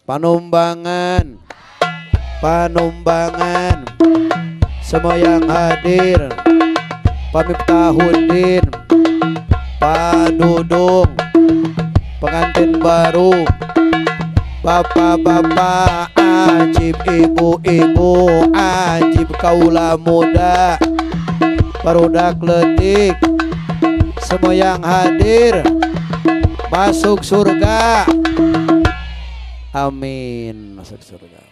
Panumbangan, Panumbangan, semua yang hadir, Pak Miftahudin, Pak Dudung, pengantin baru, bapak-bapak, ajib ibu-ibu, ajib kaula muda, barudak leutik, semua yang hadir masuk surga. Amin, masuk surga.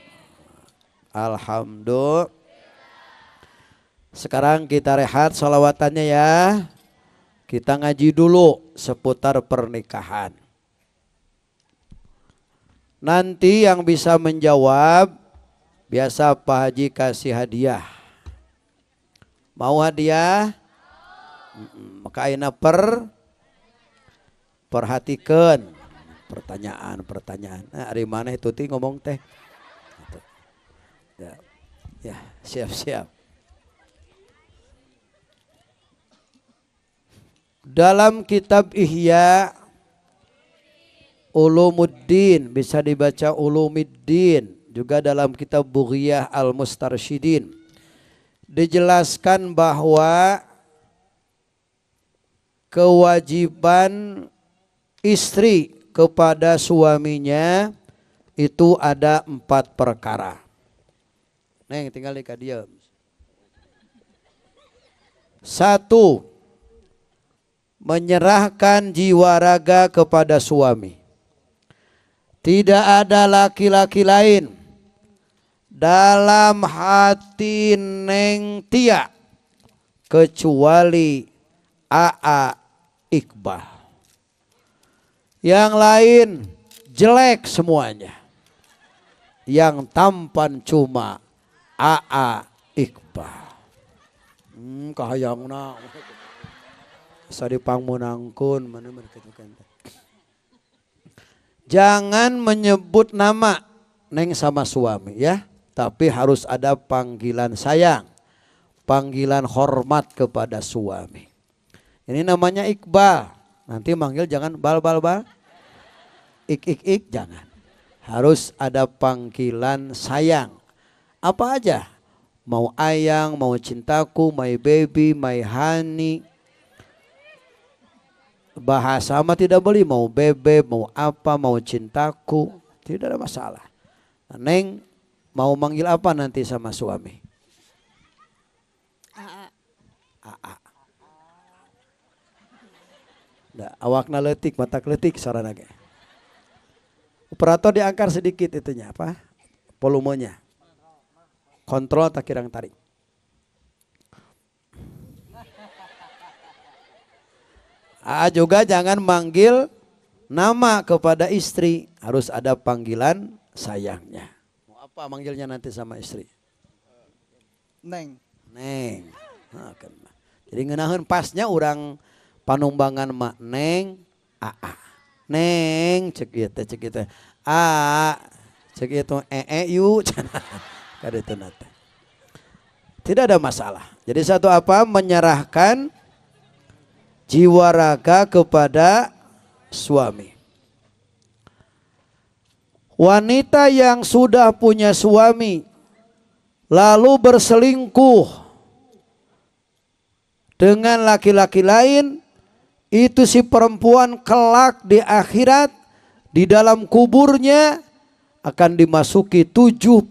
Alhamdulillah. Sekarang kita rehat sholawatannya ya. Kita ngaji dulu seputar pernikahan. Nanti yang bisa menjawab biasa Pak Haji kasih hadiah. Mau hadiah? Maka ayeuna perhatikan pertanyaan-pertanyaan. Nah, ari mana itu ti ngomong teh? Ya, ya, siap-siap. Dalam kitab Ihya Ulumuddin, bisa dibaca Ulumiddin, juga dalam kitab Bughiyah Al-Mustarsyidin dijelaskan bahwa kewajiban istri kepada suaminya itu ada 4 perkara. Neng tinggal di kadieu. 1, menyerahkan jiwa raga kepada suami. Tidak ada laki-laki lain dalam hati Neng Tia kecuali AA Iqbal. Yang lain jelek semuanya. Yang tampan cuma AA Iqbal. Kahayangna. Asa dipangmeunangkeun mana mana kitu kan. Jangan menyebut nama Neng sama suami ya, tapi harus ada panggilan sayang, panggilan hormat kepada suami. Ini namanya Iqbal. Nanti manggil jangan bal bal bal, ik ik ik, jangan. Harus ada panggilan sayang. Apa aja? Mau ayang, mau cintaku, my baby, my honey. Bahasa mah tidak boleh, mau bebe, mau apa, mau cintaku, tidak ada masalah. Nah, Neng mau manggil apa nanti sama suami? AA. AA. Nah, awakna leutik, mata leutik sarana ge. Operator diangkat sedikit itunya apa? Volumenya. Kontrol tak kirang tarik. AA juga jangan manggil nama kepada istri, harus ada panggilan sayangnya. Mau apa manggilnya nanti sama istri? Neng. Neng. Nah, kena. Jadi ngeunaheun pasnya urang Panumbangan mak Neng AA. Neng cek ieu teh, cek ieu teh. A cek ieu teh ee yu cenah. Kadituna teh. Tidak ada masalah. Jadi satu apa? Menyerahkan jiwa raga kepada suami. Wanita yang sudah punya suami lalu berselingkuh dengan laki-laki lain, itu si perempuan kelak di akhirat di dalam kuburnya akan dimasuki 70.000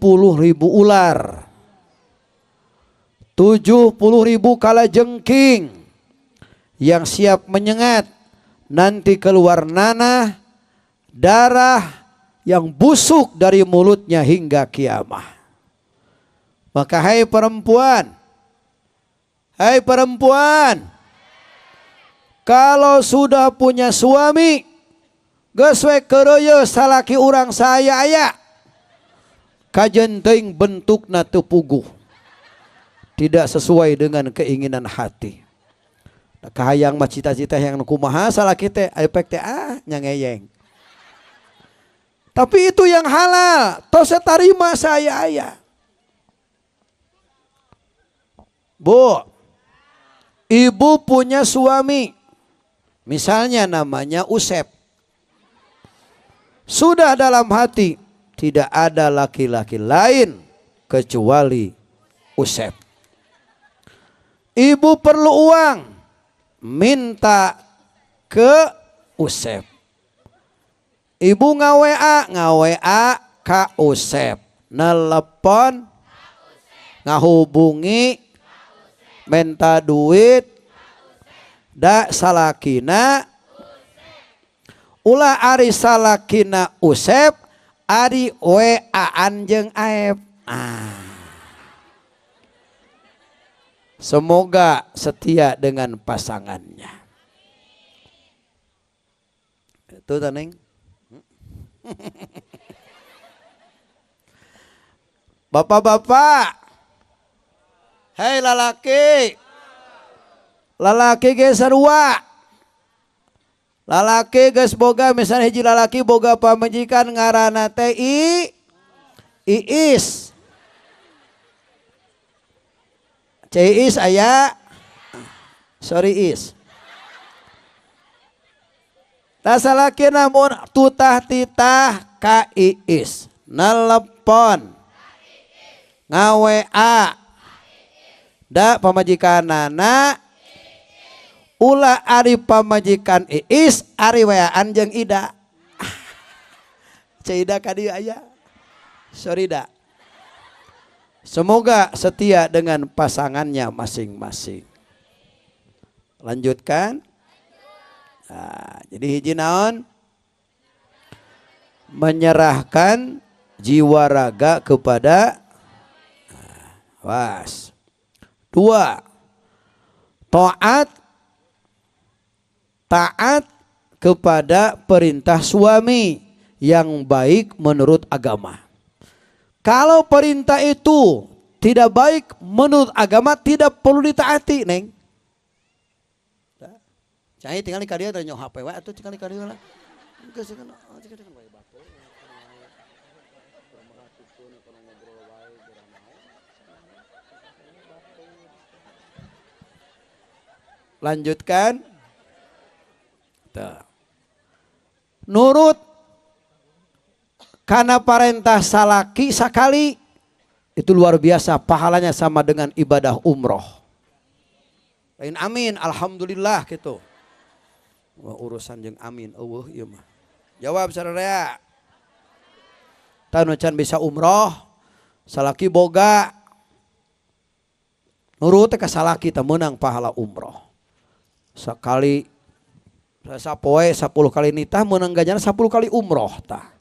ular, 70.000 kalajengking yang siap menyengat. Nanti keluar nanah, darah yang busuk dari mulutnya hingga kiamah. Maka hai perempuan, hai perempuan, kalau sudah punya suami, geus we keureuyeus salaki urang saya aya. Kajen teuing bentukna teu puguh, tidak sesuai dengan keinginan hati. Kahayang mah cita-cita yang kumaha salaki teh, ayo pek teh ah nyangeyeng. Tapi itu yang halal, tos saya tarima saya aya. Bu, ibu punya suami, misalnya namanya Usep. Sudah dalam hati, Tidak ada laki-laki lain kecuali Usep. Ibu perlu uang, minta ke Usep. Ibu nga-WA, nga-WA ka Usep. Nelepon, ngahubungi, minta duit, da salakina. Ulah ari salakina Usep, ari WA-an jeung Aep. Ah. Semoga setia dengan pasangannya. Itu taneng. Bapak-bapak, hei lalaki, lalaki ge sarua. Lalaki geus boga, misalnya hiji lalaki boga pamajikan ngaranna teh Iis. Iis aya, sorry Is. Tah salaki namun tutah titah ka Iis, nelepon, nga-WA, da pamajikanana. Ulah ari pamajikan Iis ari weaan jeung Ida. Ceu Ida ka dieu aya. Sorry da. Semoga setia dengan pasangannya masing-masing. Lanjutkan. Nah, jadi hiji naon? Menyerahkan jiwa raga kepada, nah, was. Dua, taat, taat kepada perintah suami yang baik menurut agama. Kalau perintah itu tidak baik menurut agama, tidak perlu ditaati, Neng. Cai tinggal di kadieu teh nyoh HP wae atuh tinggal di kadieu lah. Geus kan, oh, tinggal di wae batur. Lanjutkan. Tuh. Nurut karena perintah salaki sakali itu luar biasa pahalanya, sama dengan ibadah umroh. Lain amin, alhamdulillah gitu. Wah, urusan jeung amin eueuh ieu mah. Jawab sararea. Tah nu can bisa umroh, salaki boga. Nurut teh ka salaki teh meunang pahala umroh. Sekali sapoe 10 kali nitah meunang ganjaran 10 kali umroh tah.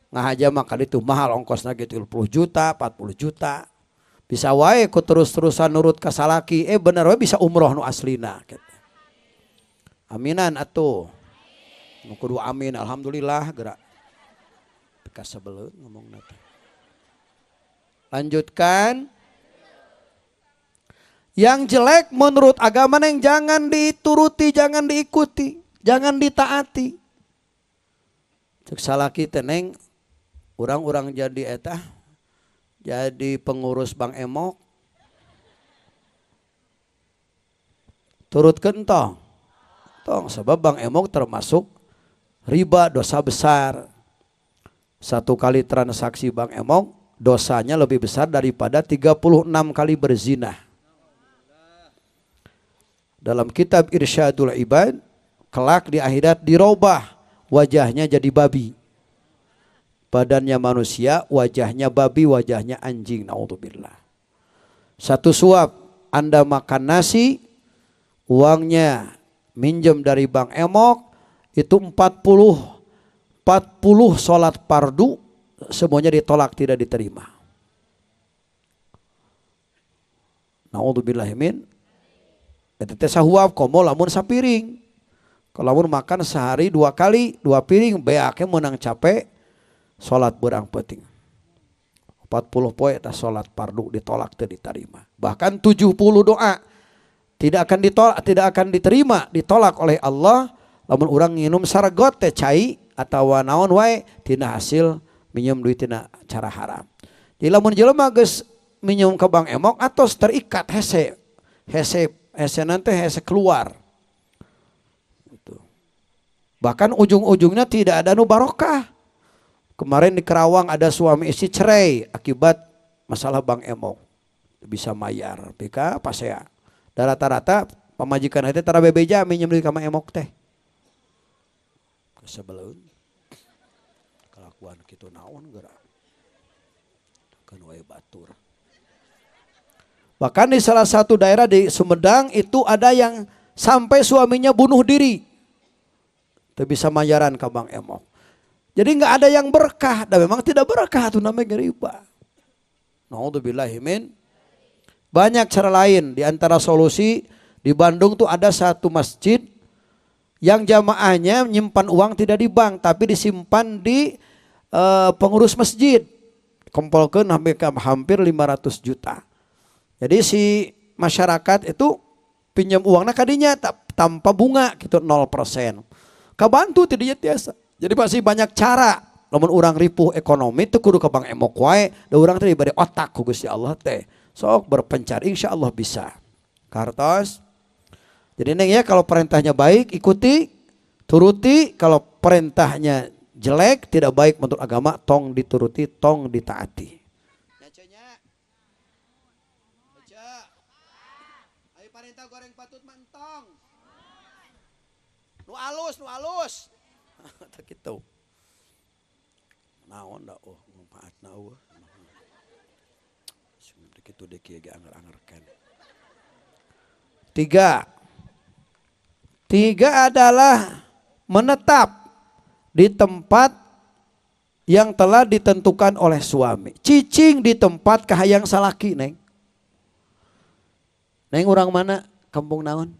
Ngahaja mah kali itu mahal ongkosna ge 30 juta, 40 juta. Bisa wae ku terus-terusan nurut ka salaki, bener wae bisa umroh nu aslina gitu. Aminan atuh. Nu kudu amin alhamdulillah gerak. Pika sebeleun ngomongna teh. Lanjutkan. Yang jelek menurut agama neng jangan dituruti, jangan diikuti, jangan ditaati. Cek salaki teh neng, urang-urang jadi eta, jadi pengurus Bank Emok. Turutkeun tong. Tong, sebab Bank Emok termasuk riba, dosa besar. Satu kali transaksi Bank Emok dosanya lebih besar daripada 36 kali berzina. Dalam kitab Irsyadul Ibad, kelak di akhirat dirobah wajahnya jadi babi. Badannya manusia, wajahnya babi, wajahnya anjing, naudzubillah. Satu suap Anda makan nasi, uangnya minjem dari Bank Emok, itu 40 sholat fardu, semuanya ditolak, tidak diterima. Naudzubillahimin. Eta teh sahuap komo lamun sapiring. Kalau lamun makan sehari 2 kali, 2 piring, beake meunang capek, sholat berang penting. 40 poe eta sholat fardu ditolak teu diterima. Bahkan 70 doa tidak akan ditolak, tidak akan diterima, ditolak oleh Allah lamun urang nginum sargot teh cai atawa naon wae tina hasil minjem duit tina cara haram. Jadi lamun jelema geus minjem ka Bank Emok atos terikat hese, hese, hese nanti hese keluar. Gitu. Bahkan ujung-ujungnya tidak ada nu barokah. Kemarin di Kerawang ada suami istri cerai akibat masalah Bank Emok. Bisa mayar, PK pasea. Dan rata-rata pamajikan itu tara bebeja minjem duit ka Emok teh. Sebelum kelakuan kitu naon geura. Keun wae batur. Bahkan di salah satu daerah di Sumedang itu ada yang sampai suaminya bunuh diri. Teu bisa mayaran ka Bank Emok. Jadi nggak ada yang berkah, dan memang tidak berkah itu namanya riba. Naudzubillahi min. Banyak cara lain, di antara solusi di Bandung tuh ada satu masjid yang jamaahnya menyimpan uang tidak di bank tapi disimpan di pengurus masjid. Kumpulkan hampir hampir 500 juta. Jadi si masyarakat itu pinjam uangnya kadinya tanpa bunga gitu 0%. Kabantu tidak tiasa. Jadi masih banyak cara. Lamun urang ripuh ekonomi itu kudu ke Bank Emok wae, da urang teh diberi otak ku Gusti Allah teh. Sok berpencar, insya Allah bisa. Kartos. Jadi neng ya, kalau perintahnya baik ikuti, turuti, kalau perintahnya jelek, tidak baik menurut agama, tong dituruti, tong ditaati. Nya. Ayo perintah goreng patut mantong. Nu alus, nu alus. Tah kitu. Naon da, oh manfaatna eueuh. Kitu deh kieu ge anger-anger keneh. Tiga. Tiga adalah menetap di tempat yang telah ditentukan oleh suami. Cicing di tempat kahayang salaki, Neng. Neng orang mana? Kampung naon?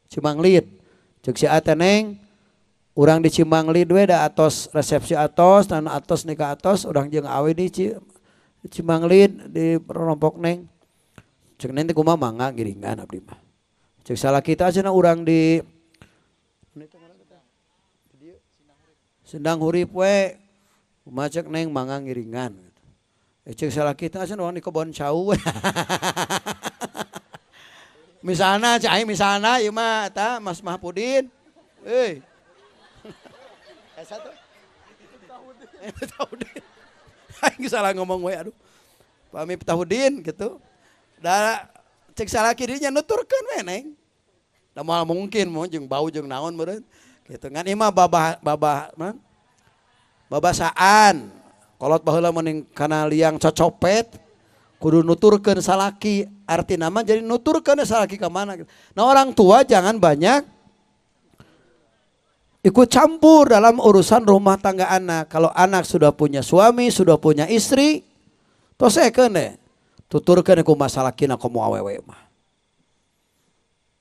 Cimanglid. Cek si ate, Neng, urang di Cimanglid we da atos resepsi atos, dan atos nikah atos, urang jeung awe di Cimanglid di rompok Neng. Cek Neng teh kumaha, mangga ngiringan abdi mah. Cek salaki kita cenah urang di Sendang Hurip we. Kumaha cek Neng, mangga ngiringan. Eh, cek salaki kita cenah urang di Kebon Cau. Misalnya cek aing, misalnya ieu mah eta Mas Mahpudin. Euy. Eh satu. Miftahudin. Aing salah ngomong we, aduh. Pak Miftahudin gitu. Da cek salaki dirinya nuturkeun we, Neng. Da moal mungkin mau jeung bau jeung naon meureun. Gitu ngan ieu mah babah babah man. Babasaan. Kolot baheula mending kana liang cocopet kudu nuturkeun salaki, arti nama jadi nuturkeun salaki ke mana gitu. Nah, orang tua jangan banyak ikut campur dalam urusan rumah tangga anak. Kalau anak sudah punya suami, sudah punya istri, tosekeun deh. Tuturkeun ku masalah kina komo awewe mah.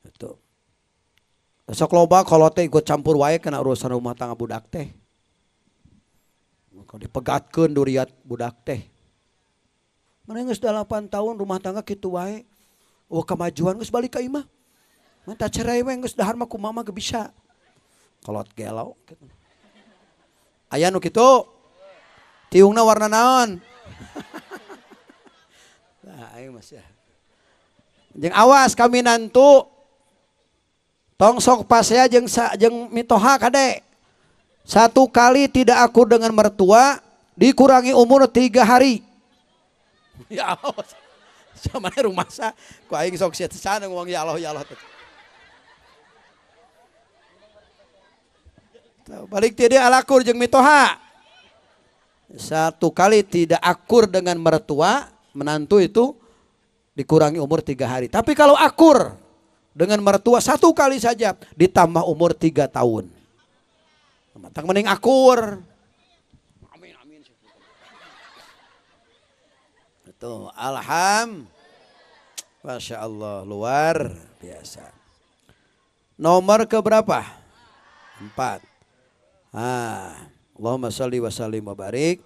Itu. Sok loba kalau teh ikut campur wae kena urusan rumah tangga budak teh. Kalau dipegatkeun duriat budak teh. Mana geus 8 tahun rumah tangga kitu wae. Oh, kemajuan, geus balik ka imah. Minta cerai we, geus dahar mah kumaha mah ge bisa. Kolot gelo gitu. Aya nu kitu. Tiungna warna naon? Nah, aing masih. Jeung awas kami nantu, tong sok pasea jeung jeung mitoha, kade. Satu kali tidak akur dengan mertua dikurangi umur 3 hari. Ya Allah. Sama rumah sa, ku aing sok sia sana ngomong ya Allah, ya Allah. Balik ti dieu alakur jeung mitoha. Satu kali tidak akur dengan mertua, menantu itu dikurangi umur 3 hari. Tapi kalau akur dengan mertua satu kali saja ditambah umur 3 tahun. Matang mending akur. Amin amin. Itu alham. Masya Allah, luar biasa. Nomor keberapa? Empat. Ah, Allahumma salli wa sallim wa barik.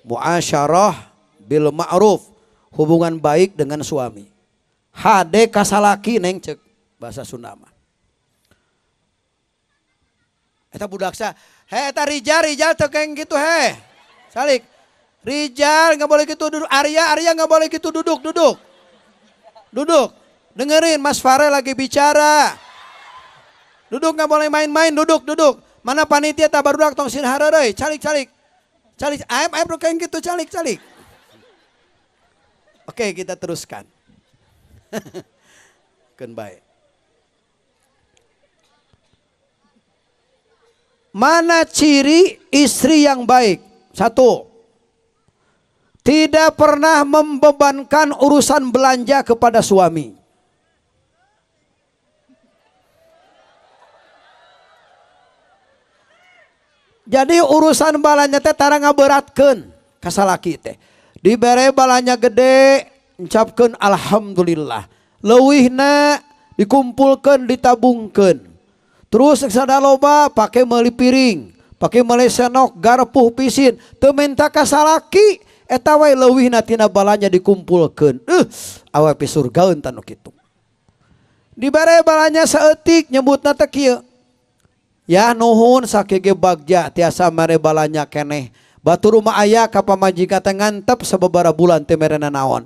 Muasyarah bil ma'ruf, hubungan baik dengan suami. Hade ka salaki, Neng, cek bahasa Sunda mah. Eta budak sa, he eta Rijal, Rijal teu gitu he. Salik. Rijal nggak boleh gitu duduk. Arya, Arya nggak boleh gitu duduk, duduk. Duduk. Dengerin Mas Farel lagi bicara. Duduk, nggak boleh main-main, duduk, duduk. Mana panitia, tak barudak tong sieun hareureuy, calik calik. Calik, aep aep nu kayak gitu calik calik. Oke, kita teruskan. Keun bae. Mana ciri istri yang baik? Satu, tidak pernah membebankan urusan belanja kepada suami. Jadi urusan balanja teh tara ngaberatkeun ka salaki teh. Dibere balanja gede, ucapkeun alhamdulillah. Leuwihna dikumpulkeun, ditabungkeun. Terus sada loba pake meuli piring, pake meuli senok, garpuh pisin, teu minta ka salaki, eta wae leuwihna tina balanja dikumpulkeun. Awe pisurgaeun tanu kitu. Dibere balanja saeutik nyebutna teh kieu. Ya nuhun sakege bagja tiasa mere balanja keneh. Batur rumah ayah ka pamajikan teh ngantep sababaraha bulan teh merena naon.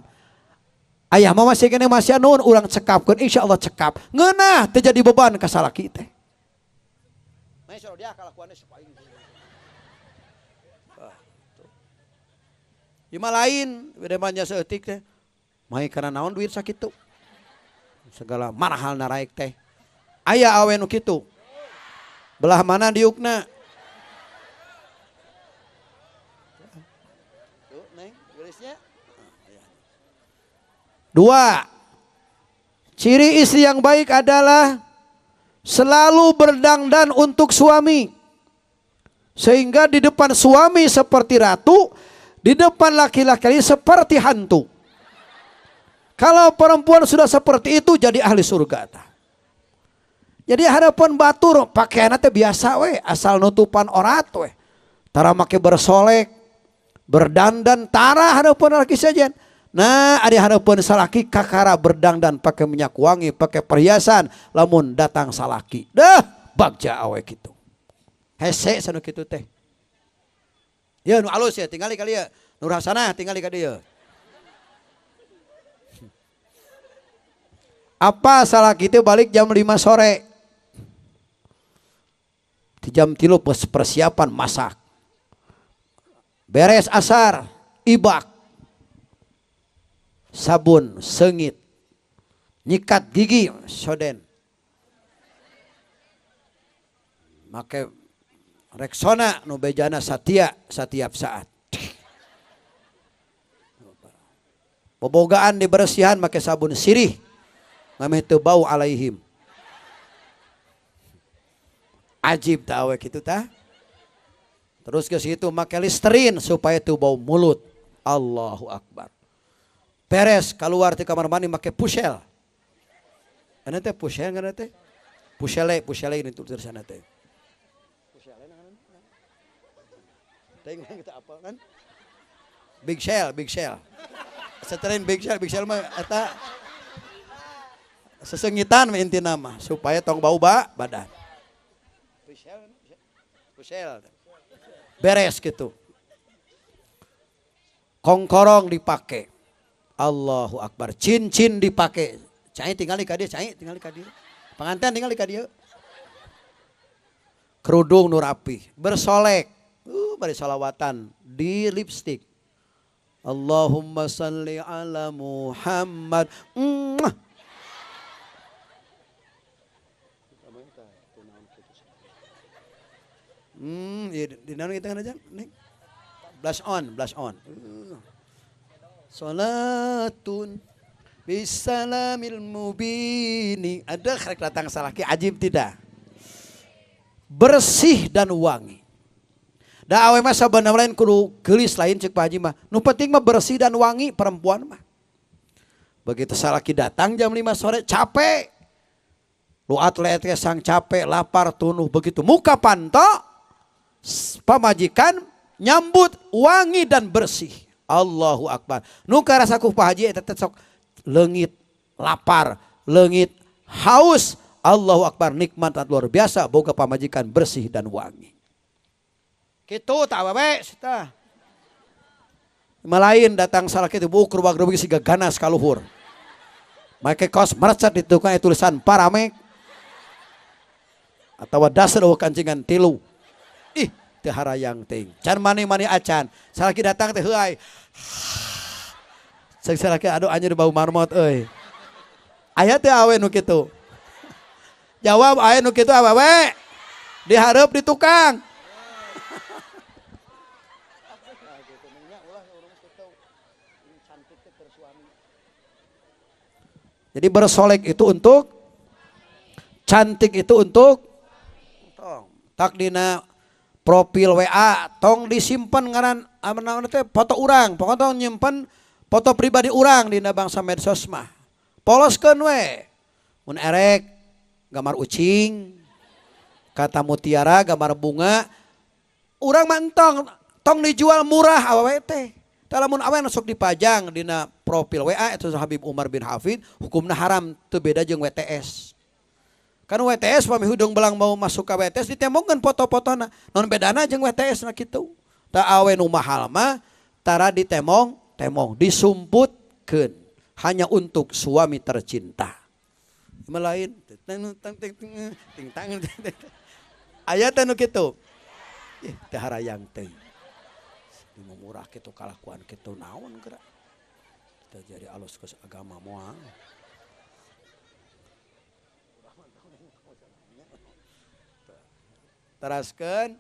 Ayah mah masih keneh masih nuhun urang cekapkeun insyaallah cekap. Ngeunah teu jadi beban ka salaki teh. Ieu mah lain bede mah nya saeutik teh. Mai kana naon duit sakitu. Segala marahal naraek teh. Aya awe nu kitu. Belah mana diukna? Tuh, Neng, gelisnya. Dua, ciri istri yang baik adalah selalu berdangdan untuk suami. Sehingga di depan suami seperti ratu, di depan laki-laki seperti hantu. Kalau perempuan sudah seperti itu jadi ahli surga. Jadi harapan batur pakaianna teh biasa we, asal nutupan orat we. Tara make bersolek, berdandan tara harapan laki sajen. Nah, ada harapan salaki kakara berdangdan pakai minyak wangi, pakai perhiasan, lamun datang salaki. Dah bagja awe kitu. Hese sanu kitu teh. Ya nu alus ya tingali kali ya. Nur Hasanah tingali ka dieu. Apa salaki teh balik jam 5 sore. Di jam 3 persiapan masak. Beres asar, ibak. Sabun sengit. Nyikat gigi soden. Make Rexona nu bejana satia setiap saat. Bobogaan dibersihan make sabun sirih. Ngameh teu bau alaihim. Ajib ta awe kitu tah. Terus ke situ make Listerine supaya teu bau mulut. Allahu Akbar. Beres keluar ti kamar mandi make pusel. Ana teh pusel ngaranna teh? Pusele, pusele ini tulisanna teh. Pusele ngaranna. Tengok kita apa kan? Big Shell, Big Shell. Seterin Big Shell, Big Shell mah eta sesengitan mah intina mah supaya tong bau badan. Pusel. Beres gitu. Kongkorong dipakai. Allahu Akbar. Cincin dipakai. Cai tinggali ka dieu, cai tinggali ka dieu. Panganten tinggali ka dieu. Kerudung nu rapi, bersolek. Bari salawatan di lipstik. Allahumma salli ala Muhammad. Mwah. Di mana kita kan aja? Nih. Blush on, blush on. Salatun bisalamil mubini. Ada karek datang salaki ajib tidak? Bersih dan wangi. Da awe mah sabenerna lain kudu geulis lain cek Pak Haji mah. Nu penting mah bersih dan wangi perempuan mah. Begitu salaki datang jam 5 sore capek. Lu atlet sang capek, lapar, tunuh begitu muka panto pamajikan nyambut wangi dan bersih. Allahu Akbar. Nu karasa ku Pak Haji eta teh sok leungit lapar, leungit haus. Allahu Akbar, nikmat luar biasa boga pamajikan bersih dan wangi. Kitu tak babe sita. Malain datang salah kitu bukur wagro siga ganas kaluhur. Make kaos merecet di tukang tulisan paramek. Atawa dasar eueuh kancingan tilu. Ih, Teu harayang teuing. Can mani-mani acan. Salaki datang teh heuay. Ceuk salaki aduh anjir bau marmot euy. Aya teu awe nu kitu? Jawab aya nu kitu awewe. Dihareup di tukang. Jadi bersolek itu untuk cantik itu untuk tong. Tak dina profil WA tong disimpan ngaran naon teh foto urang, pokoknya tong nyimpen foto pribadi urang dina bangsa medsos mah. Poloskeun we. Mun erek gambar ucing, kata mutiara gambar bunga, urang mah entong tong dijual murah awewe teh. Tah lamun awewe sok dipajang dina profil WA itu Habib Umar bin Hafid hukumna haram teu beda jeung WTS. Kan WTS pami hudung belang mau masuk ke WTS ditembongkeun foto-fotona. Non bedana jeung WTS na kitu. Tah awe nu mahal mah tara ditemong, temong disumputkeun hanya untuk suami tercinta. Melain ting tang ting ting tang ting. Aya teh nu kitu. Ih teh harayang teh. Nu murah kitu kalakuan kitu naon geura. Teu jadi alus geus agama moal. Teraskeun.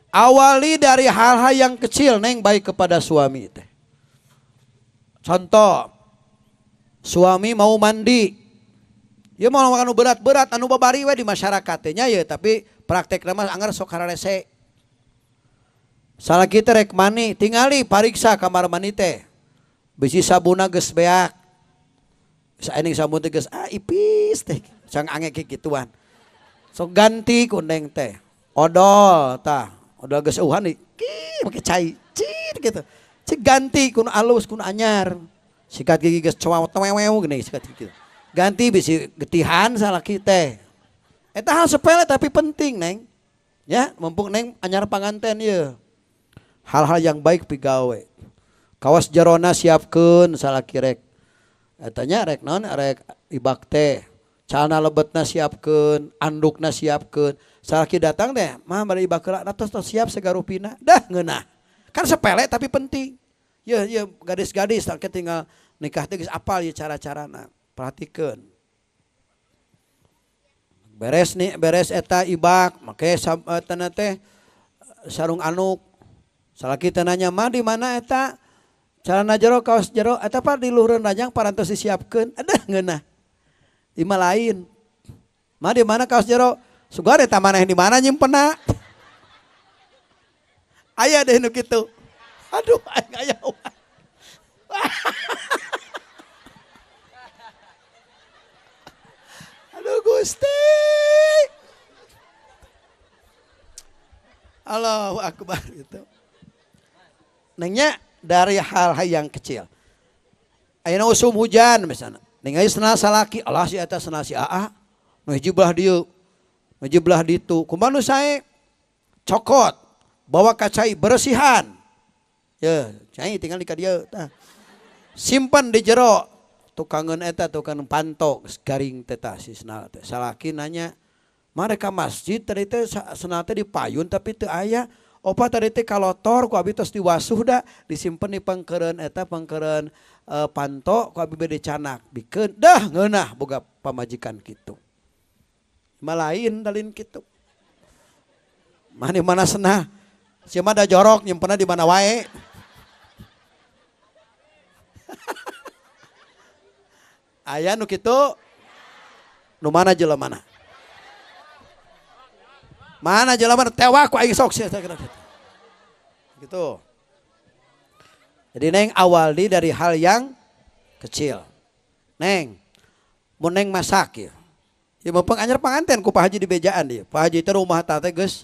Awali dari hal-hal yang kecil neng baik kepada suami teh. Contoh, suami mau mandi. Ya mau anu berat-berat anu babari we di masyarakat teh nya ya, tapi praktekna mah anggar sok hararese. Salaki teh rek mandi, tingali pariksa kamar mandi teh. Bisi sabuna geus beak. Saening sabun teh geus ipis teh, sang ange kikituan. Sok ganti ku neng teh. Odol tah, odol geus eueuhan di ki make cai, cit gitu. Cik ganti ku nu alus ku nu anyar. Sikat gigi geus coa tewewew gini sikat gigi. Ganti bisi getihan salaki teh. Eta hal sepele tapi penting neng. Ya, mumpung neng anyar panganten ieu. Hal-hal yang baik pigawe. Kawas jerona siapkeun salaki rek. Eta nya rek naon rek ibak teh. Calana lebetna siapkeun, andukna siapkeun. Salaki datang teh, mah bari ibak heula, nah, tos siap segarupina. Dah ngeunah. Kan sepele tapi penting. Ye ye gadis-gadis tak tinggal nikah teh geus apal ye cara-carana. Perhatikeun. Beres nih, beres eta ibak, make eta teh sarung anuk. Salaki teh nanya, "Ma di mana eta?" Calana jero kaos jero eta pa di luhureun ranjang parantos disiapkeun. Aduh ngeunah. Ima lain. Ma di mana kaos jero? Sugan eta maneh di mana nyimpenna? Aya deh nu kitu. Aduh aing aya. Aduh Gusti. Allahu akbar gitu. Nengnya dari hal-hal yang kecil. Ayeuna usum hujan misalnya. Ningali senal salaki, alah si eta senal si aa. Nu hiji belah dieu, nu hiji belah ditu. Kumaha nu sae? Cokot, bawa ka cai beresihan. Ye, cai tinggal di ka dieu tah. Simpan di jero tukangeun eta tukang panto geus garing teh tah si senal teh. Salaki nanya, "Mare ka masjid tadi teh senal teh dipayun tapi teu aya." Opa tadi teh kalotor ku abi tos diwasuh da disimpen di pengkeureun eta pengkeureun panto ku abi bade canak bikeun dah ngeunah boga pamajikan kitu. Malain dalin kitu. Mah di mana senah? Sia mah da jorok nyimpenna di mana wae. Aya nu kitu? Nu mana jelemana? Mana jelemana tewak ku aing sok sia gitu. Jadi neng awali dari hal yang kecil. Neng, mun neng masak ya. Ya mumpung anyar panganten ku Pak Haji di bejaan dia. Pak Haji teh rumah teh geus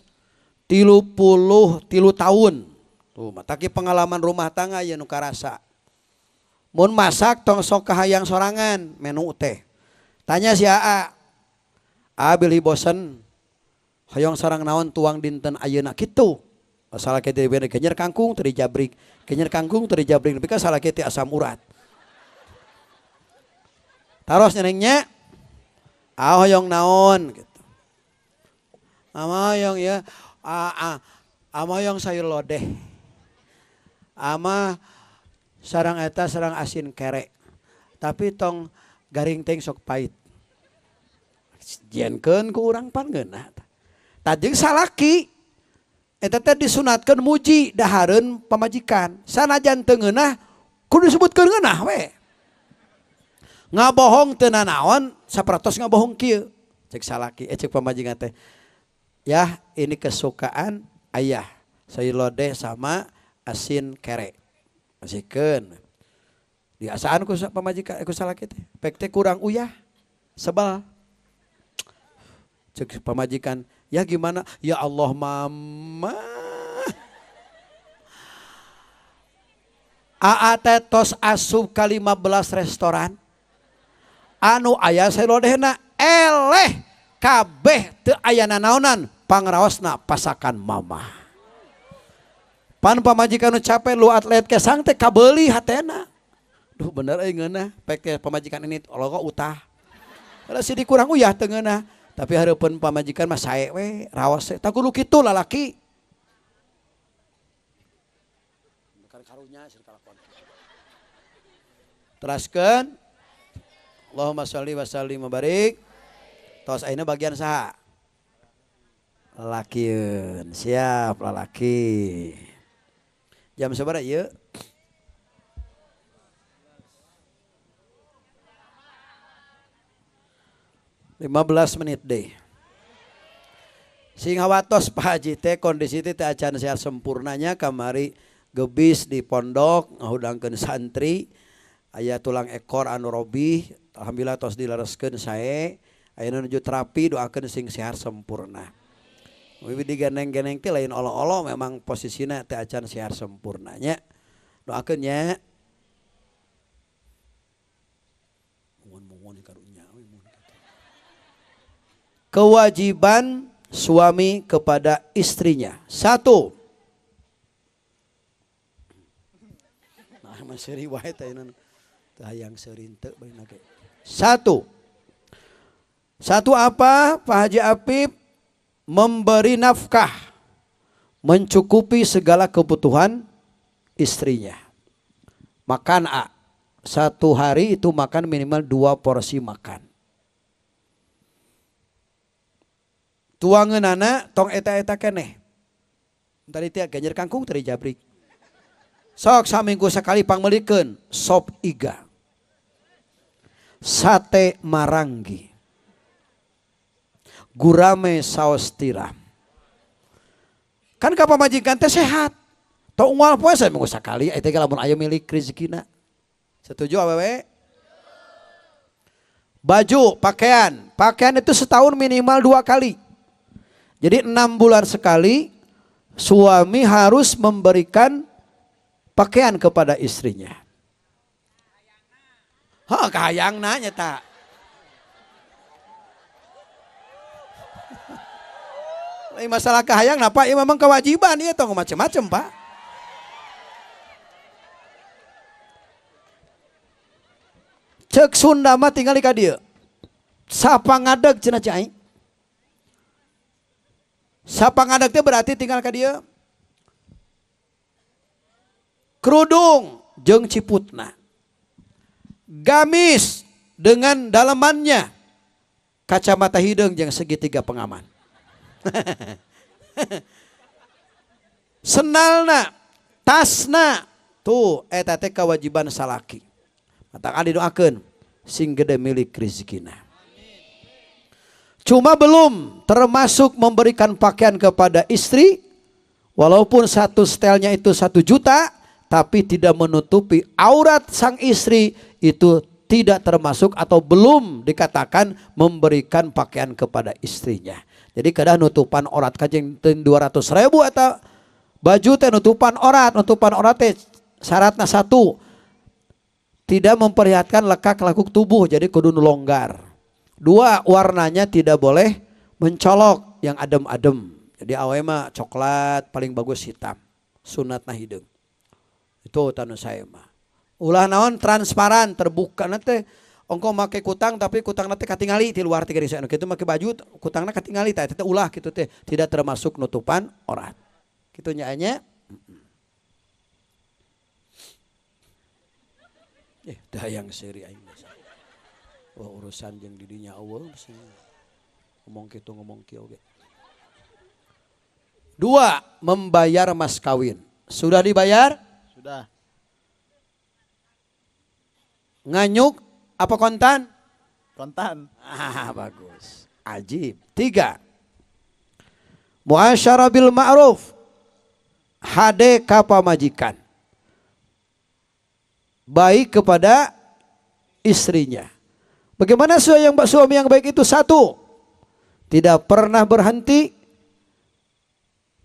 33 tahun. Tuh, mataki pengalaman rumah tangga ya nu karasa. Mun masak tong sok kahayang sorangan menu teh. Tanya si Aa. Aa bilih bosen hoyong sarang naon tuang dinten ayeuna kitu. Salah kitu bene kenyer kangkung teu dijabrik, kenyer kangkung teu dijabrik nepi ka salah kitu asam urat. Taros nyenengnya. Ah hoyong naon gitu. Ama hoyong ya ama hoyong sayur lodeh. Ama sarang eta sarang asin kerek. Tapi tong garing teh sok pahit. Jienkeun ku urang pan ngeunah. Tajeng salaki eta teh disunatkeun muji dahareun pamajikan. Sanajan teu ngeunah kudu disebutkeun ngeunah we. Ngabohong teu nanaon sapratos ngabohong kieu. Cek salaki cek pamajikan teh. Ya, ini kesukaan ayah. Sayur lodeh sama asin kerek. Masikeun. Diasaan ku pamajikan ku salaki teh. Pek teh kurang uyah. Sebel. Cek pamajikan, ya gimana? Ya Allah mama. Aa teh tos asup ka 15 restoran. Anu aya sayur lodehna eleh kabeh teu aya nanaonan pangraosna pasakan mama. Pan pamajikan nu capek lu atlet kesang teh kabeuli hatena. Duh bener euy ngeunah pek teh pamajikan ini logo utah. Kada sidik kurang uyah teu ngeunah. Tapi hareupeun pamajikan mah sae we raos teh. Tah kudu kitu lalaki. Teraskeun. Allahumma sholli wa sallim wa barik. Tos ayeuna bagian saha? Lalakieun. Siap lalaki. Jam sabaraha ieu? 15 menit deh. Sing hawatos Pak Haji teh kondisi teh acan sehat sempurnanya kamari gebis di pondok ngahudangkeun santri aya tulang ekor anu robih alhamdulillah tos dilereskeun sae ayeuna nuju terapi doakeun sing sehat sempurna. Wiwi digeneng-geneng teh lain olo-olo memang posisina teh acan sehat sempurnanya. Doakeun nya. Muhun-muhun karunya we mun. Kewajiban suami kepada istrinya. 1. Nah, mah seuri wae teh ayeuna. Teu hayang seuri teu bae ge. 1. 1 apa Pak Haji Apip? Memberi nafkah, mencukupi segala kebutuhan istrinya. Makan A, 1 hari itu makan minimal 2 porsi makan. Tuangeunana tong eta-eta keneh. Tadi teh ganjer kangkung tadi jabrik. Sok saminggu sekali pangmeulikeun sop iga. Sate maranggi. Gurame saos tiram. Kan ka pamajikan teh sehat. Tong unggal poe saminggu sakali eta ge lamun aya milik rezekina. Setuju awewe? Baju, pakaian. Pakaian itu setahun minimal 2 kali. Jadi 6 bulan sekali suami harus memberikan pakaian kepada istrinya. Hah, kahayangna nya ta. Lain masalah kahayang napa? Ya memang kewajiban ieu tong macem-macem, Pak. Cek Sunda mah tinggal di ka dieu. Sapangadeg cenah cai. Sapangadeg teh berarti tinggal ka dieu. Kerudung jeung ciputna. Gamis dengan dalemannya. Kacamata hideung jeung segitiga pengaman. Senalna, tasna, tuh eta teh kewajiban salaki. Matakan didoakeun sing gede milik rezekina. Cuma belum termasuk memberikan pakaian kepada istri, walaupun satu setelnya itu 1 juta, tapi tidak menutupi aurat sang istri, itu tidak termasuk atau belum dikatakan memberikan pakaian kepada istrinya. Jadi kadang nutupan orat kajeng 200.000 atau baju teh nutupan orat, nutupan orat teh syaratna 1, tidak memperlihatkan lekak lekuk tubuh, jadi kudu nu longgar. 2, warnanya tidak boleh mencolok yang adem-adem. Jadi awe mah coklat paling bagus hitam, sunatna hideung. Itu tanu saya mah. Ulah naon transparan terbuka nanti Ongko make kutang tapi kutang teh katingali ti luar teh geuning anu kitu make baju kutangna katingali tah eta teh ulah kitu teh tidak termasuk nutupan aurat. Kitu nya nya. Teu hayang seuri aing mah. Wah urusan jeung di dinya eueuh ngomong kitu ngomong kieu oge. 2, membayar mas kawin. Sudah dibayar? Sudah. Nganyuk apa kontan? Kontan. Ah, bagus. Ajib. 3, muasyarah bil ma'ruf. HD ka pamajikan. Baik kepada istrinya. Bagaimana suami yang baik itu? 1, tidak pernah berhenti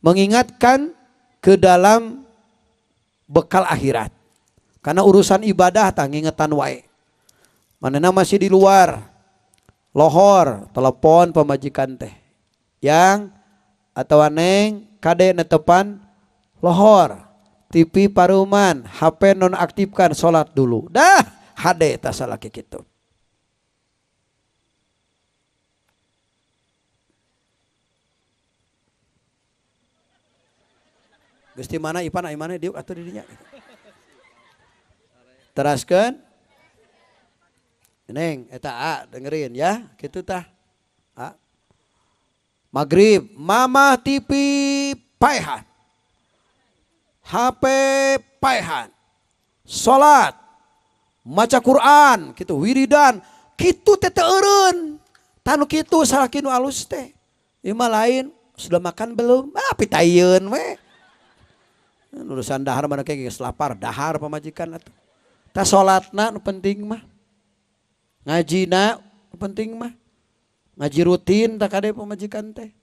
mengingatkan ke dalam bekal akhirat. Karena urusan ibadah tah ngingetan wae. Manehna masih di luar. Lohor, telepon pamajikan teh. Yang atau neng kade netepan lohor. TV paruman, HP nonaktifkan, sholat dulu. Dah, hade tah salaki kitu. Geus ti mana Ipan ai mana diuk atuh di dinya. Teraskeun. Neng eta a dengerin ya, kitu tah. A. Maghrib, mama TV paehan. HP paehan. Salat, maca Quran, kitu wiridan, kitu teh teu eureun. Tanu kitu salaki nu alus teh. Ieu mah lain, sudah makan belum? Ah pitayeun we. Urusan dahar mana kayak geus lapar, dahar pamajikan atuh. Tah salatna nu penting mah. Ngajina nu penting mah. Ngaji rutin tah kade pamajikan teh.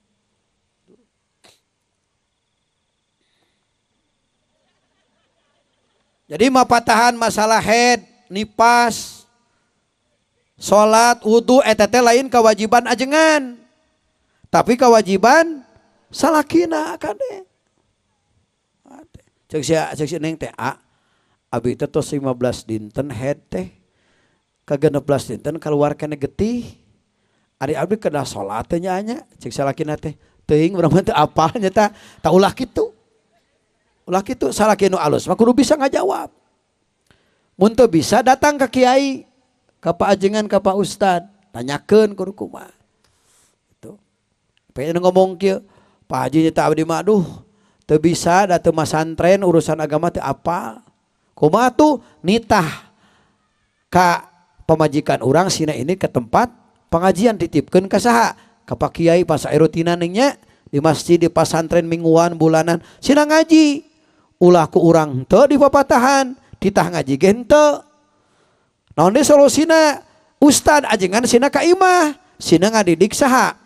Jadi mapatahan masalah head, nipas, salat, wudu eta teh lain kewajiban ajengan. Tapi kewajiban salakina kade. Cek si neng teh a, abi teh tos 15 dinten head teh. Ka 16 dinten keluar kene getih. Ari abdi kedah salat teh nya nya, cek salakina teh. Teuing urang mah teu apal nya tah, tah ulah kitu. Ulah kitu salaki nu alus mah kudu bisa ngajawab. Mun teu bisa datang ka kiai, ka pak ajengan, ka pak ustad, tanyakeun kudu kumaha. Gitu. Pengen ngomong kieu, Pak Haji nya tah abdi mah aduh, teu bisa da teu masantren urusan agama teu apal. Kumaha tuh nitah ka pamajikan urang sina ini ke tempat pengajian titipkeun ka saha? Ka pak kiai pas rutinan nya di masjid di pasantren mingguan bulanan sina ngaji. Ulah ku urang teu dipapatahan, titah ngaji ge henteu. Naon deui solusina? Ustad ajengan sina ka imah, sina ngadidik saha?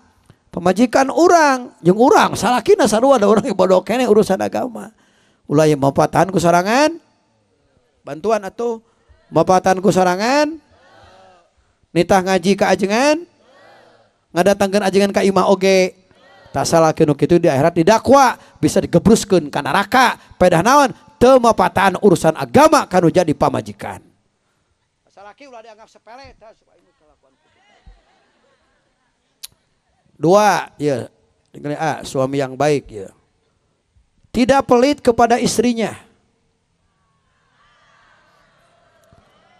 Pamajikan urang, jeung urang salakina sarua da urang bodoh keneh urusan agama. Ulah ieu mapatahan ku sorangan. Bantuan atuh. Mapatahan ku sorangan. Nitah ngaji ka ajengan. Ngadatangkeun ajengan ka imah oge. Tak salah kenu kitu di akhirat didakwa bisa digebruskeun ka neraka. Pedah naon? Teu mapatahan urusan agama kanu jadi pamajikan. Salaki ulah dianggap sepele tah supaya ini kelakuan kitu. 2, ya. Dengerin, A, suami yang baik ya. Tidak pelit kepada istrinya.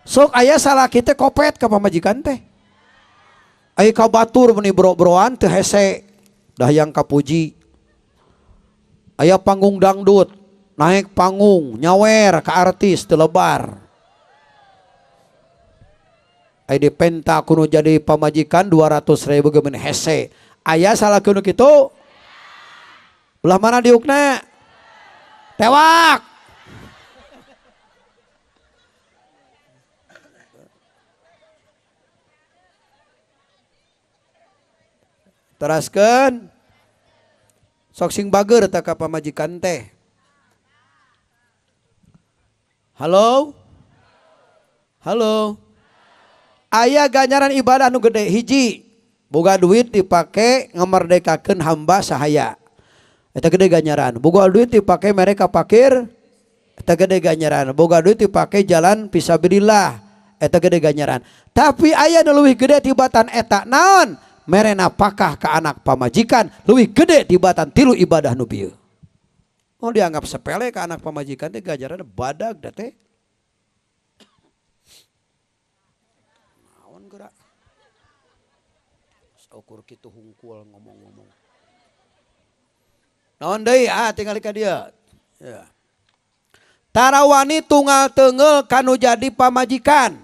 Sok aya salaki teh kopet ka pamajikan teh. Aya ka batur meuni bro-broan teu hese. Dah yang kapuji. Aya panggung dangdut, naik panggung, nyawer ka artis teu lebar. Aya dipenta kudu jadi pamajikan 200.000 ge meuni hese. Aya salaki nu kitu? Belah mana diukna? Tewak. Teraskeun. Sok sing bager tah ka pamajikan teh. Halo? Halo? Aya ganjaran ibadah nu gede hiji. Boga duit dipake ngamerdekakeun hamba sahaya. Eta gede ganjaran. Boga duit dipake mere ka fakir, eta gede ganjaran. Boga duit dipake jalan fisabilillah, Eta gede ganjaran. Tapi aya nu leuwih gede tibatan eta naon? Mere napakah ka anak pamajikan leuwih gede tibatan tilu ibadah nu bieu. Oh dianggap sepele ka anak pamajikan teh ganjaran badag da teh. Naon geura? Saukur kitu hungkul ngomong-ngomong. Naon deui ah tingali ka dieu. Ya. Tarawani tunggal teunggeul kanu jadi pamajikan.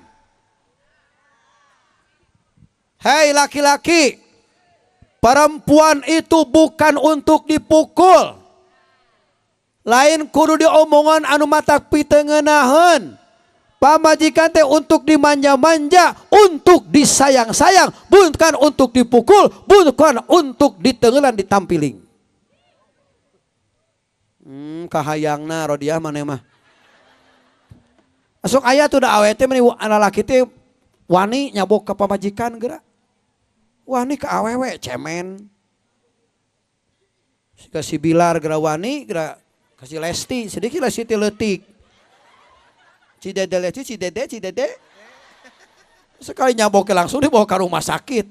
Hei laki-laki, perempuan itu bukan untuk dipukul. Lain kudu diomongan anu matak pitengenaheun. Pamajikan teh untuk dimanja-manja, untuk disayang-sayang, bukan untuk dipukul, bukan untuk ditengelan ditampiling. Kahayangna rodiah maneh mah. Sok aya tuh da awe teh meni lalaki teh wani nyabok ka pamajikan geura. Wani ka awewe cemen. Siga si Bilar geura wani geura ka si Lesti, sedikit Lesti teh leutik. Ci Dede Lesti, ci Dede, ci Dede. Sekali nyabok langsung dibawa ke rumah sakit.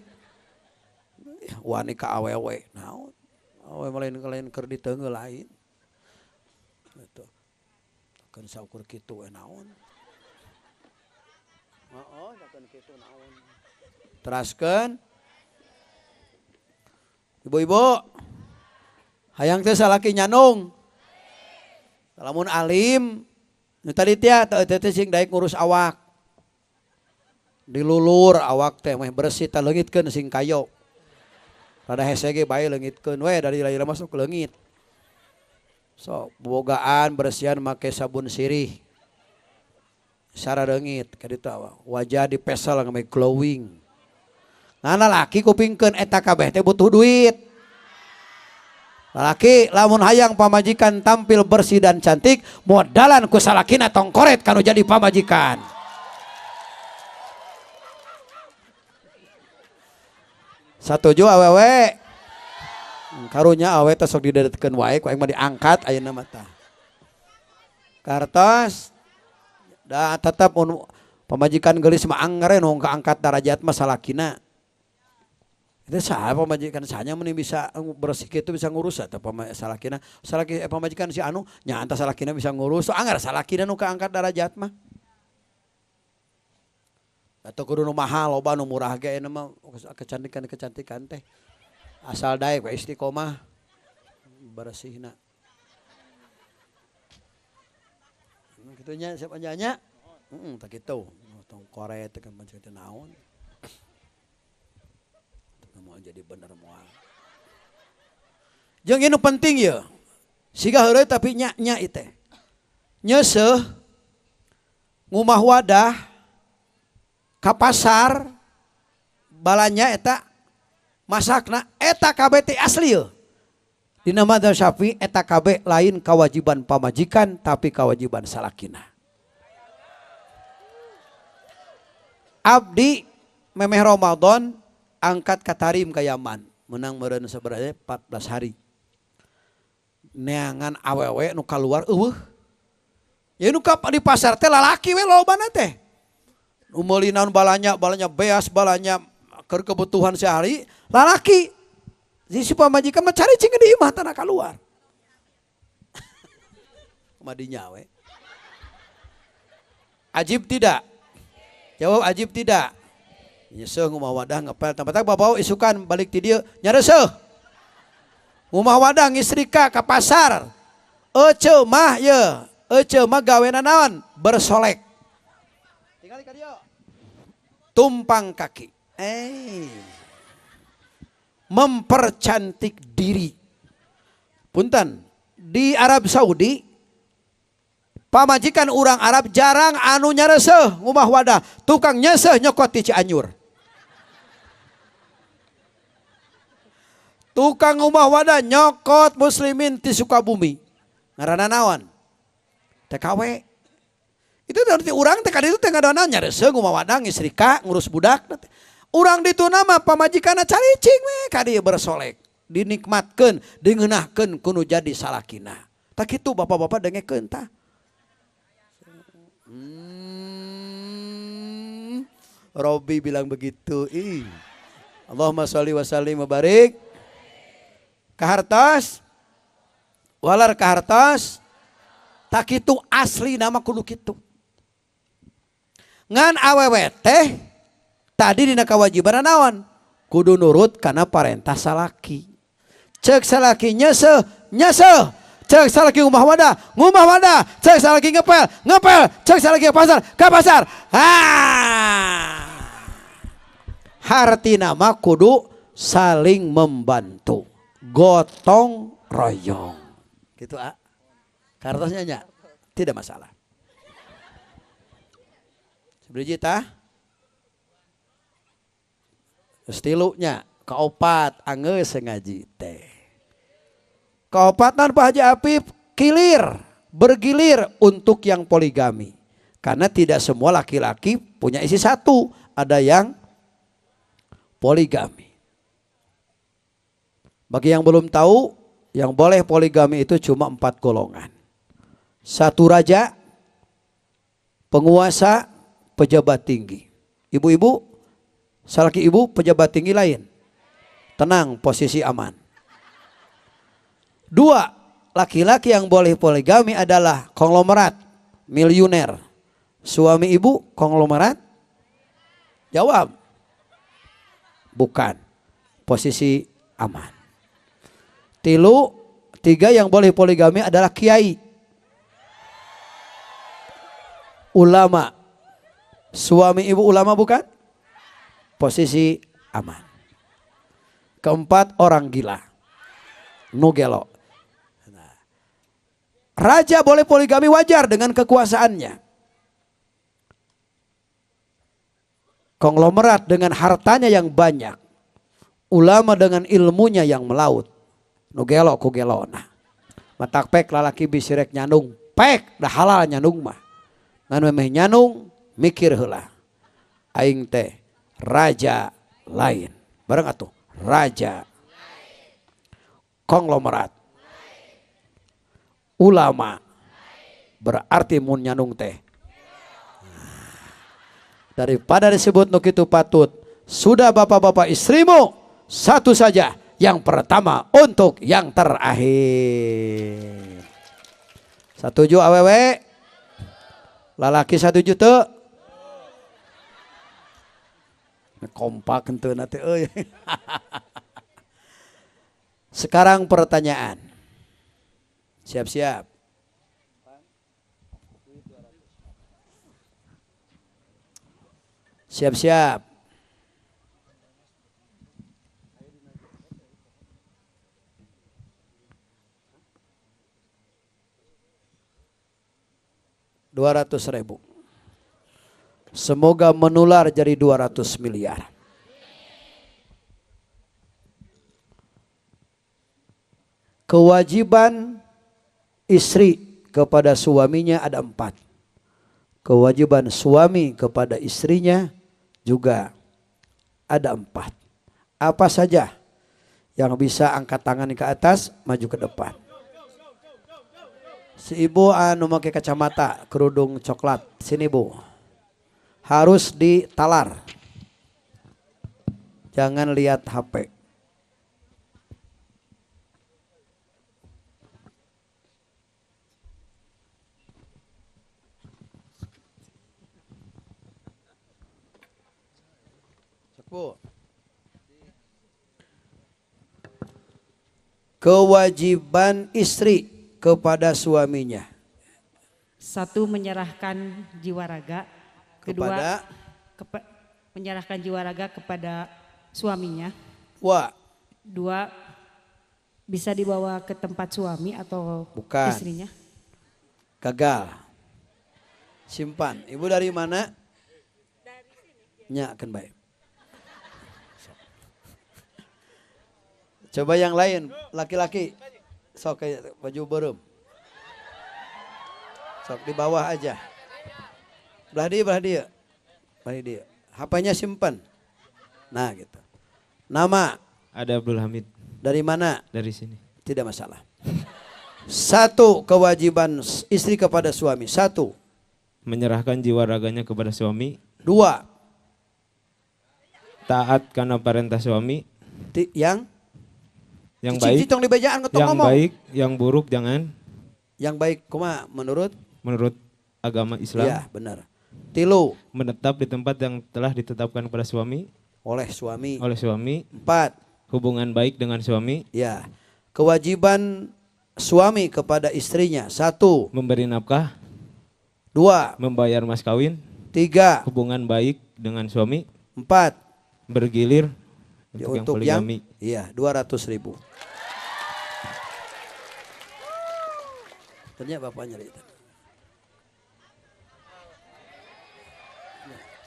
Wani ka awewe naon? Awewe lain keur diteungeul lain. Gitu. Keun saukur kitu we naon? Heeh, keun kitu naon. Teraskeun. Ibu-ibu, hayang teh salaki nyanung. Lamun alim, nu tadi teh teh sing daek ngurus awak. Dilulur awak teh meh bersih tah leungitkeun sing kayo. Rada hese ge bae leungitkeun we dari lain masuk leungit. So, bobogaan bersihan make sabun sirih. Sarareungit ka ditu awak. Wajah dipesel ngameh glowing. Nah lalaki kupingkeun eta kabeh teh butuh duit. Lalaki lamun hayang pamajikan tampil bersih dan cantik, modalan ku salakina tongkoret kanu jadi pamajikan. Satuju awewe. Karunya awe teh sok didedetkeun wae ku aing mah diangkat ayeuna mah tah. Kartos da tetep mun pamajikan geulis mah angger nu kaangkat darajat mah salakina. Itu saha pamajikan sahanya meni bisa bersih kitu bisa ngurus atau salakina. Salaki pamajikan si anu nya anta salakina bisa ngurus, angger salakina nu kaangkat darajat mah. Atau kudu nu mahal loba nu murah ge ayeuna mah kecantikan-kecantikan teh. Asal daek we istiqomah bersihna. Kitu nya siapa nya? Heeh, tah kitu. Tong koret teh kan teh naon. Moal jadi bener moal. Jeung ieu nu penting ieu. Siga heureuy tapi nya-nya ieu teh. Nyeuseuh ngumah wadah ka pasar balanya eta masakna eta kabeh teh asli ieu. Dina mazhab Syafi'i eta kabeh lain kewajiban pamajikan tapi kewajiban salakina. Abdi memeh Ramadan angkat ka Tarim ka Yaman menang meureun sabaraha 14 hari. Neangan awewe nu kaluar eueuh. Ya nu ka di pasar teh lalaki we lobana teh. Nu meuli naon balanya, balanya beas, balanya keur kebutuhan sehari, lalaki. Si pamajikan mah cari cing di imah tanah kaluar. Madinya we. Ajib tidak? Jawab ajib tidak? Nyeuseuh ngumah wadah ngepel tempat bapak isukan balik ti dieu nyareuseuh. Ngumah wadah ngistrika ka pasar. Ece mah ye, ece mah gawena naon? Bersolek. Tinggali ka dieu. Tumpang kaki. Mempercantik diri. Punten, di Arab Saudi pamajikan urang Arab jarang anu nyareuseuh ngumah wadah, tukang nyeuseuh nyokot ti Cianjur. Tukang ngumah wadah nyokot muslimin ti Sukabumi. Ngaranna naon? TKW. Itu dari urang teh kaditu teh ngadona nyareuseuh ngumah wadah ngistrika ngurus budak. Urang ditu nama pamajikanna caricing we ka dieu bersolek. Dinikmatkeun, dingeunahkeun kudu jadi salakina. Tah kitu bapak-bapak dengekeun tah. Robi bilang begitu. Ih. Allahumma sholli wa sallim wa barik. Kahartos. Walar kahartos. Tah kitu asli nama kudu kitu. Ngan awewe teh tadi dina kewajiban naon? Kudu nurut karena parentah salaki. Cek salaki nyeuseuh, nyeuseuh. Cek salaki ngumbah wadah, ngumbah wadah. Cek salaki ngepel, ngepel. Cek salaki ke pasar, ke pasar. Ha. Hartina mah kudu saling membantu. Gotong royong. Gitu ah. Kartosnya nya tidak masalah. Sebiji tah? Tilu nya, kaopat anggeus ngaji teh. Kaopatan Pak Haji Apip kilir, bergilir untuk yang poligami. Karena tidak semua laki-laki punya istri satu, ada yang poligami. Bagi yang belum tahu, yang boleh poligami itu cuma 4 golongan. Satu raja, penguasa, pejabat tinggi. Ibu-ibu, salaki ibu pejabat tinggi lain. Tenang, posisi aman. Dua, laki-laki yang boleh poligami adalah konglomerat, miliuner. Suami ibu konglomerat? Jawab. Bukan. Posisi aman. Tilu, tiga yang boleh poligami adalah kiai. Ulama. Suami ibu ulama bukan? Posisi aman. Keempat, orang gila. Nu gelo. Nah. Raja boleh poligami wajar dengan kekuasaannya. Konglomerat dengan hartanya yang banyak. Ulama dengan ilmunya yang melaut. Nu gelo ku gelona. Matak pek lalaki bisi rek nyandung. Pek dah halal nyandung mah. Ngan memeh nyandung mikir heula. Aing teh raja lain. Bareng atuh raja. Konglomerat. Ulama. Berarti mun nyandung teh. Daripada disebut nu kitu patut, sudah bapak-bapak istrimu satu saja, yang pertama untuk yang terakhir. Satuju awewe? Lalaki satuju teu? Kompak henteu na teh euy. Sekarang pertanyaan. Siap-siap. Siap-siap. 200.000. Semoga menular jadi 200 miliar. Kewajiban istri kepada suaminya ada 4. Kewajiban suami kepada istrinya juga ada 4. Apa saja yang bisa angkat tangan ke atas, maju ke depan. Si ibu anu make kacamata kerudung coklat, sini bu. Harus ditalar. Jangan lihat HP. Bu. Kewajiban istri kepada suaminya. Satu, menyerahkan jiwa raga. Kedua, Kepada? Menyerahkan jiwa raga kepada suaminya. Dua. Dua, bisa dibawa ke tempat suami atau Bukan. Istrinya. Gagal. Simpan. Ibu dari mana? Dari sini. Nya, kan baik. Coba yang lain, laki-laki. Sok kayak baju berem. Sok di bawah aja. Belah dia, belah dia. Belah dia. HP-nya simpan. Nah gitu. Nama? Ada Abdul Hamid. Dari mana? Dari sini. Tidak masalah. Satu, kewajiban istri kepada suami. Satu. Menyerahkan jiwa raganya kepada suami. Dua. Taat karena perintah suami. Yang baik. Cicing di bejaan yang ngomong. Baik, yang buruk jangan. Yang baik kuma menurut? Menurut agama Islam. Ya, benar. 3. Menetap di tempat yang telah ditetapkan kepada suami. Oleh suami. Oleh suami. 4. Hubungan baik dengan suami. Ya. Kewajiban suami kepada istrinya. 1. Memberi nafkah. 2. Membayar mas kawin. 3. Hubungan baik dengan suami. 4. Bergilir untuk yang poligami. Iya, 200.000. Ternyata bapaknya lihat.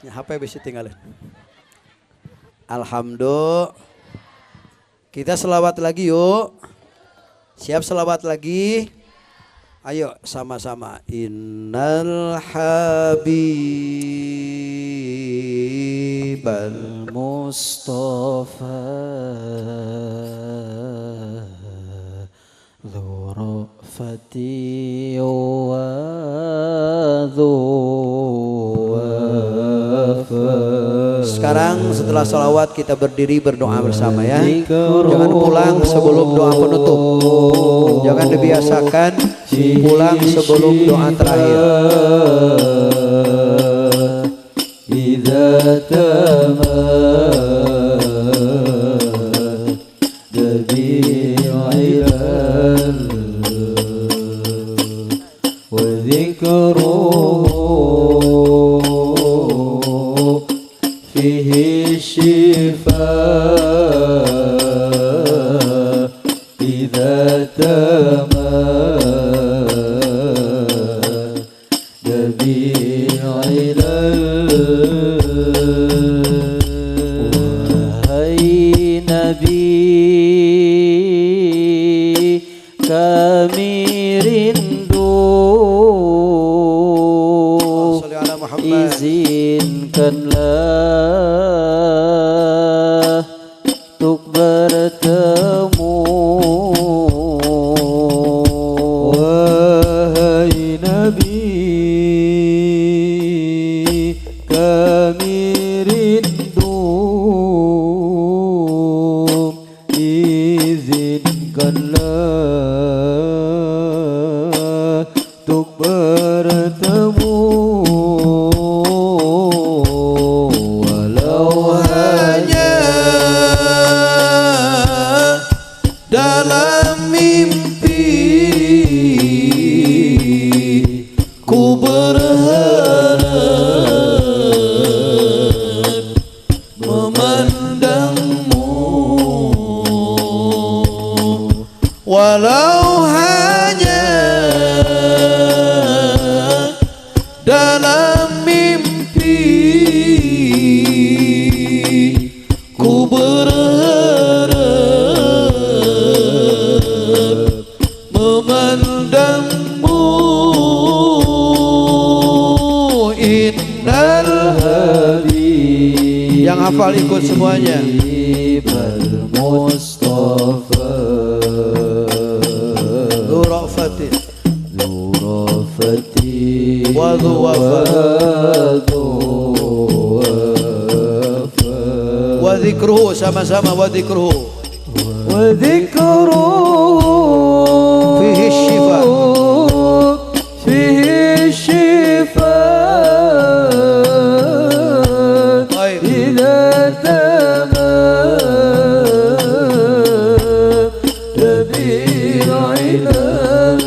Ya, HP bisa tinggalin. Alhamdulillah. Kita selawat lagi yuk. Siap selawat lagi? Ayo sama-sama. Innal habibal Mustafa dzu rafati wa dzu wafa. Sekarang setelah salawat kita berdiri berdoa bersama ya. Jangan pulang sebelum doa penutup. Jangan dibiasakan pulang sebelum doa terakhir. Idza fihi syifa idza tamad bi'ilal. Wahai Nabi kami rindu, izinkanlah untuk bertemu. Wahai Nabi kami rindu, izinkanlah untuk bertemu. Walau hanya dalam mimpi ku berharap memandangmu. Walau hanya dalam mimpi ku berharap memandangmu. Innal habib. Yang hafal ikut semuanya. Mustafa dzu rafatin wa dzu wafa wa dzikruhu, sama-sama wa dzikruhu, wa dzikruhu fihi syifa, fihi syifa idza tamad bil ilal.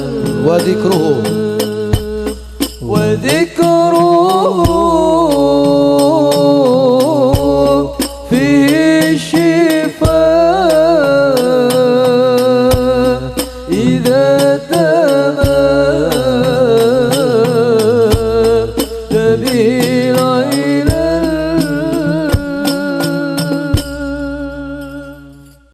Wa dzikruhu, wa dzikruhu